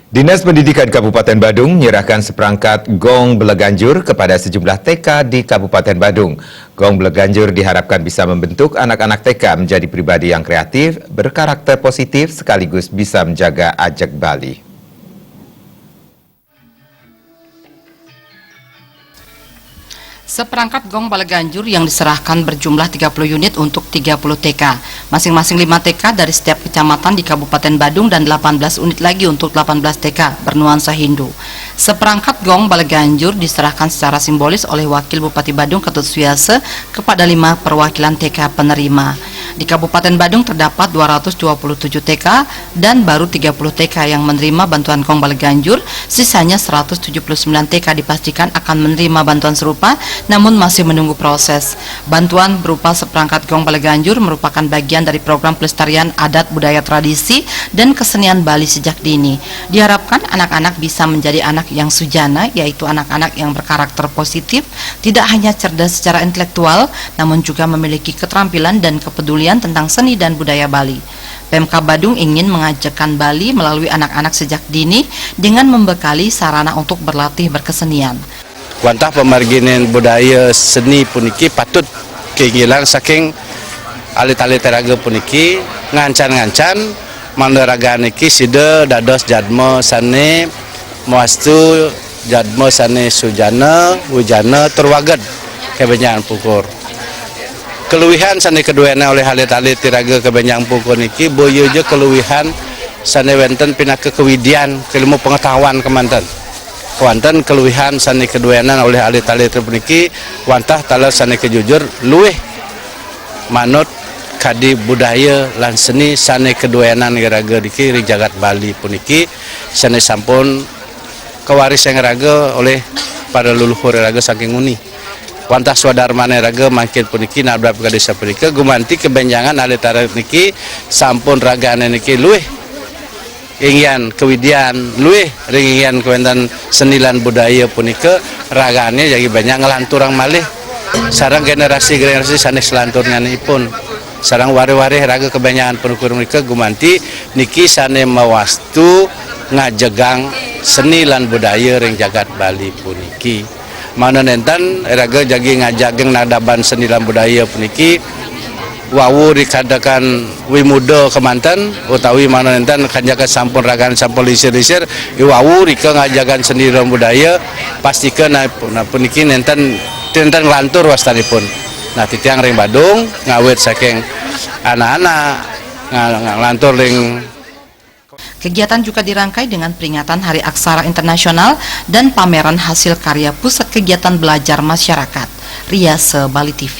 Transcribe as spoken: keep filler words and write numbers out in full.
Dinas Pendidikan Kabupaten Badung menyerahkan seperangkat gong beleganjur kepada sejumlah T K di Kabupaten Badung. Gong beleganjur diharapkan bisa membentuk anak-anak T K menjadi pribadi yang kreatif, berkarakter positif, sekaligus bisa menjaga ajak Bali. Seperangkat gong baleganjur yang diserahkan berjumlah tiga puluh unit untuk tiga puluh T K. Masing-masing lima T K dari setiap kecamatan di Kabupaten Badung dan delapan belas unit lagi untuk delapan belas T K bernuansa Hindu. Seperangkat gong baleganjur diserahkan secara simbolis oleh Wakil Bupati Badung Ketut Suyase kepada lima perwakilan T K penerima. Di Kabupaten Badung terdapat dua ratus dua puluh tujuh T K dan baru tiga puluh T K yang menerima bantuan gong baleganjur, sisanya seratus tujuh puluh sembilan T K dipastikan akan menerima bantuan serupa, namun masih menunggu proses. Bantuan berupa seperangkat gong baleganjur merupakan bagian dari program pelestarian adat budaya tradisi dan kesenian Bali sejak dini. Diharapkan anak-anak bisa menjadi anak yang sujana, yaitu anak-anak yang berkarakter positif, tidak hanya cerdas secara intelektual, namun juga memiliki keterampilan dan kepedulian tentang seni dan budaya Bali. Pemkab Badung ingin mengajarkan Bali melalui anak-anak sejak dini dengan membekali sarana untuk berlatih berkesenian. Wantah pamarginin budaya seni puniki patut kainggilan saking alit-alit raga puniki, ngancan-ngancan manah raga niki sida dados jadma sane mawastu, jadma sane sujana, wujana, tur waged kabenjangan pungkur. Keluwihan sane kaduenan olih alit-alit iraga kabenjangan pungkur niki boya ja keluwihan sane wenten pinaka kawidian, kailmu pengetahuan kemanten. Kewanten keluwihan sane kaduenan olih alit-alit puniki wantah taler sane kajujur luwih manut kadi budaya lan seni sane kaduenan iraga niki ring jagat Bali puniki sane sampun kawarisang raga olih para leluhur raga saking nguni. Wantah swadarmane raga mangkin puniki nabdab kadi sapunika gumanti kabenjangan alit-alit niki sampun ragane niki luwih inggihan kawidian, luwih ring inggihan kawenten seni lan budaya punika ragane jagi banyak nglanturang malih sareng generasi-generasi sane salanturnyanipun. Sareng warih-warih raga kabenjangan pungkur punika gumanti niki sane mawastu ngajegang seni lan budaya ring jagat Bali puniki. Mangda nenten raga jagi ngajegang nadaban seni lan budaya puniki wau rikadakan wimuda kemanten utawi mangda nenten kanjaka sampun ragan sampun lisir-lisir, i wau rika ngajegang seni lan budaya, pastika na-, na-, puniki nenten, nenten nglantur wastanipun. Nah, titiang ring Badung ngawit saking anak-anak nga-, nga-, nglantur ring. Kegiatan juga dirangkai dengan peringatan Hari Aksara Internasional dan pameran hasil karya Pusat Kegiatan Belajar Masyarakat, Riase Bali T V.